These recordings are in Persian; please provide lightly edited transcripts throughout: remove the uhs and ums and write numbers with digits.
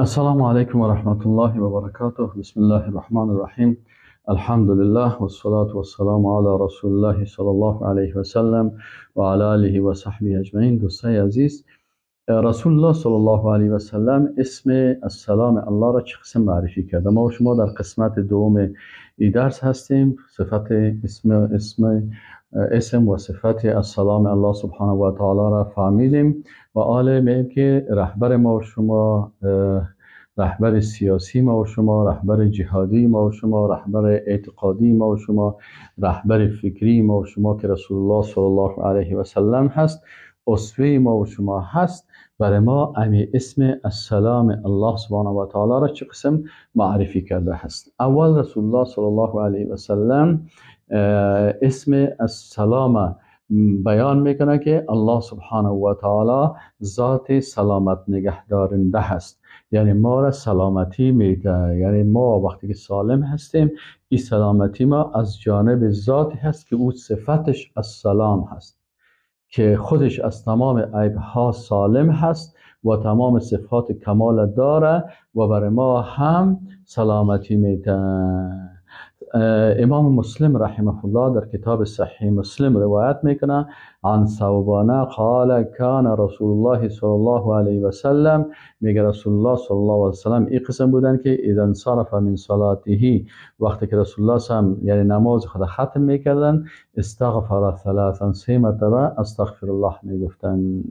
السلام علیکم و رحمت الله و برکاته. بسم الله الرحمن الرحیم. الحمد لله والصلاة والسلام علی رسول الله صلی الله علیه و سلم و علی آله و صحبه اجمعین. دوستای عزیز، رسول الله صلی الله علیه و سلم اسم السلام الله را چه قسم معرفی کرده؟ ما و شما در قسمت دوم ای درس هستیم. صفت اسم و صفت السلام الله سبحانه و تعالی را فهمیدیم و آله میگیم که رهبر ما و شما، رهبر سیاسی ما و شما، رهبر جهادی ما و شما، رهبر اعتقادی ما و شما، رهبر فکری ما و شما که رسول الله صلی الله علیه و سلم هست، اسوه ما و شما هست، برای ما امی اسم السلام الله سبحانه و تعالی را چه قسم معرفی کرده هست. اول رسول الله صلی الله علیه و سلم اسم السلام بیان میکنه که الله سبحانه و تعالی ذات سلامت نگهدارنده هست، یعنی ما را سلامتی میده، یعنی ما وقتی که سالم هستیم این سلامتی ما از جانب ذاتی هست که او صفتش السلام هست، که خودش از تمام عیبها سالم هست و تمام صفات کمال داره و برای ما هم سلامتی میده. امام مسلم رحمه الله در کتاب صحیح مسلم روایت میکنه عن ثوبان قال کان رسول الله صلی الله علیه و سلم، میگه رسول الله صلی الله علیه و سلم این قسم بودن که اذا انصرف من صلاته، وقتی که رسول الله صلی یعنی نماز خود ختم میکردن، استغفر ثلاثا، سه مرتبه استغفر الله میگفتن،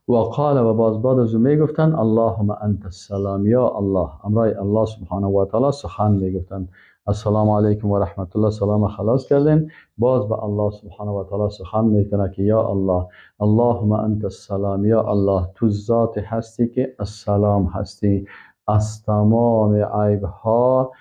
و قال و باز بعد از میگفتن اللهم انت السلام، یا الله، امرای الله سبحانه و تعالی سخن میگفتن. السلام علیکم و رحمت الله، سلام خلاص کردین، باز به الله سبحانه و تعالی سخن میکنه که یا الله، اللهم انت السلام، یا الله تو ذات هستی که السلام هستی، از تمام عیب ها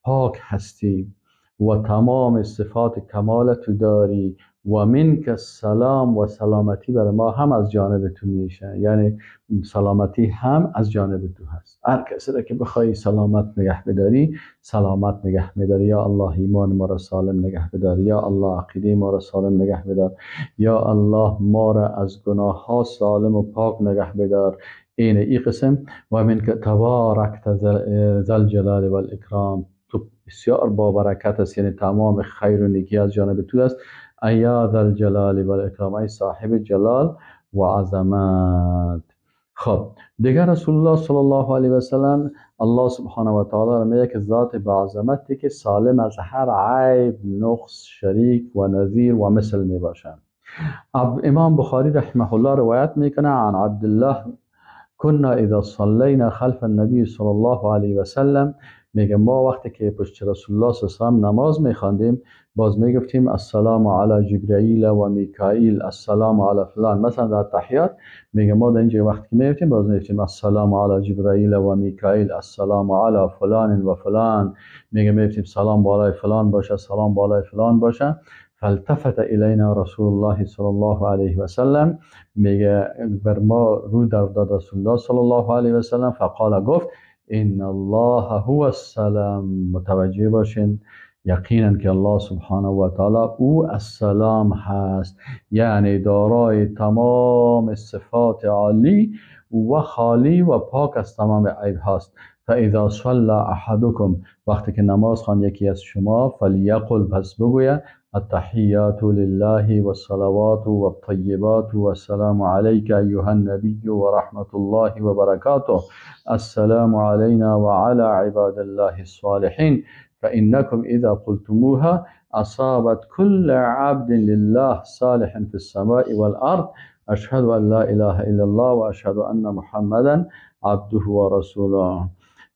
پاک هستی و تمام صفات کمال تو داری و منک السلام، و سلامتی برای ما هم از جانب تو میشه، یعنی سلامتی هم از جانب تو هست. هر کسی را که بخوای سلامت نگه بداری، سلامت نگه میداری. یا الله ایمان ما را سالم نگه بدار، یا الله عقیده ما را سالم نگه بدار، یا الله ما را از گناه ها سالم و پاک نگه بدار. این ای قسم و منک تبارکت ذل الجلال والاکرام، تو بسیار با برکت است، یعنی تمام خیر و نیکی از جانب تو است. ایا ذا الجلال والاکرام، ای صاحب جلال و عظمت. خب دیگر رسول الله صلی الله علیه و سلم الله سبحانه و تعالی را میگه که ذات با عظمتی که سالم از هر عیب، نقص، شریک و نظیر و مثل می باشند. امام بخاری رحمه الله روایت میکنه عن عبدالله كنا اذا صلینا خلف النبی صلی الله علیه و سلم، میگه ما وقتی که پشت رسول الله صلی الله علیه و سلم نماز میخواندیم باز میگفتیم السلام علی جبرائیل و میکائیل، السلام علی فلان، مثلا در تحیات میگه ما در اینجا وقتی که میگفتیم باز میگفتیم السلام علی جبرائیل و میکائیل، السلام علی فلان و فلان، میگه میگفتیم سلام بالای فلان باشه، سلام بالای فلان باشه. فالتفت الینا رسول الله صلی الله علیه و سلم، میگه بر ما رو در داد رسول الله صلی الله علیه و سلم، فقال گفت ان الله هو السلام. متوجه باشین یقینا که الله سبحانه و تعالی او السلام هست، یعنی دارای تمام صفات عالی و خالی و پاک از تمام عیب هاست. فاذا صلى احدکم، وقتی که نماز خوان یکی از شما، فلیقل، پس بگوید التحیات لله والصلوات والطیبات والسلام علیک ایها النبی و رحمت الله و برکاته، السلام علینا وعلى عباد الله الصالحین، فإنكم إذا قلتموها أصابت كل عبد لله صالح في السماء والأرض، أشهد أن لا إله إلا الله وأشهد أن محمدا عبده ورسوله.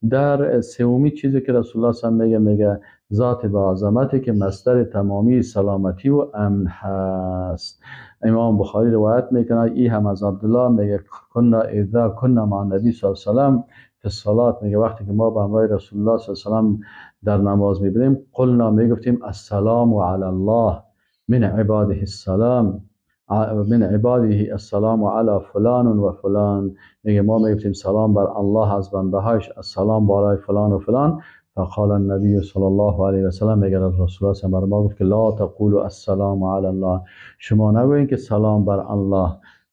در سومی چیزی که رسول الله صلی الله علیه و میگه ذات با عظمتی که مصدر تمامی سلامتی و امن هست. امام بخاری روایت میکنه ای هم از عبدالله میگه کنا اذا کنا مع النبی صلی الله علیه و سلم فی الصلاه، میگه وقتی که ما به همراه رسول الله صلی الله علیه و سلم در نماز میبینیم، قلنا میگفتیم السلام علی الله من عباده السلام، من عباده السلام علی فلان و فلان، میگه ما میگفتیم سلام بر الله از بنده هایش، السلام بالای فلان و فلان. فقال النبی صلی الله علیه و سلم، میگه رسول الله صلی الله علیه و ما گفت که لا تقولوا السلام علی الله، شما نگوین که سلام بر الله.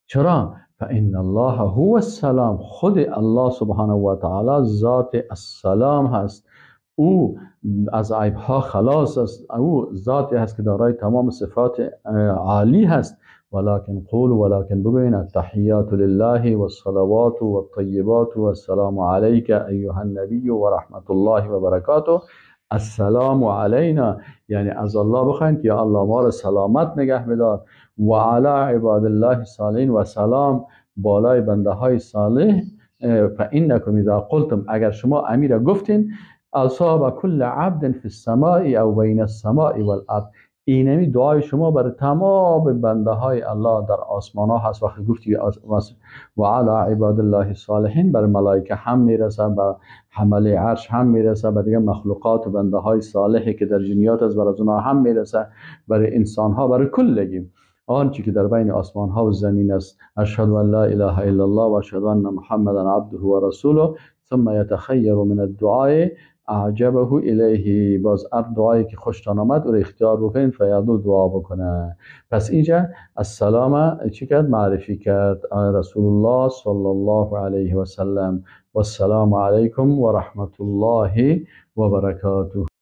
چرا؟ فان الله هو السلام، خود الله سبحانه و تعالی ذات السلام هست، او از عیب ها خلاص است، او ذاتی هست که دارای تمام صفات عالی هست. ولكن قول، ولكن بگوین التحیات لله والصلوات والطیبات والسلام علیک ایها النبی و رحمت الله و برکاته السلام علینا، یعنی از الله بخواین که یا الله ما را سلامت نگه بدار، و علی عباد الله الصالحین، و سلام بالای بنده های صالح. فانکم اذا قلتم، اگر شما امیر گفتین، اصاب کل عبد فی السماء او بین السماء والارض، اینمی دعای شما بر تمام بنده های الله در آسمان ها هست. وقتی گفتی و علی عباد الله الصالحین، بر ملائکه هم میرسه، بر حمله عرش هم میرسه، بر دیگه مخلوقات و بنده های صالحی که در جنیات است بر از اونها هم میرسه، برای انسان ها، برای کلگی آنچه که در بین آسمان ها و زمین است. اشهد ان لا اله الا الله و اشهد ان محمدا عبده و رسوله ثم یتخیر من الدعاء اعجبه الیه، باز هر دعایی که خوشتان آمد او را اختیار بکنید، فیادو دعا بکنه. پس اینجا السلام چی کرد؟ معرفی کرد رسول الله صلی الله علیه و سلم. و السلام علیکم و رحمت الله و برکاته.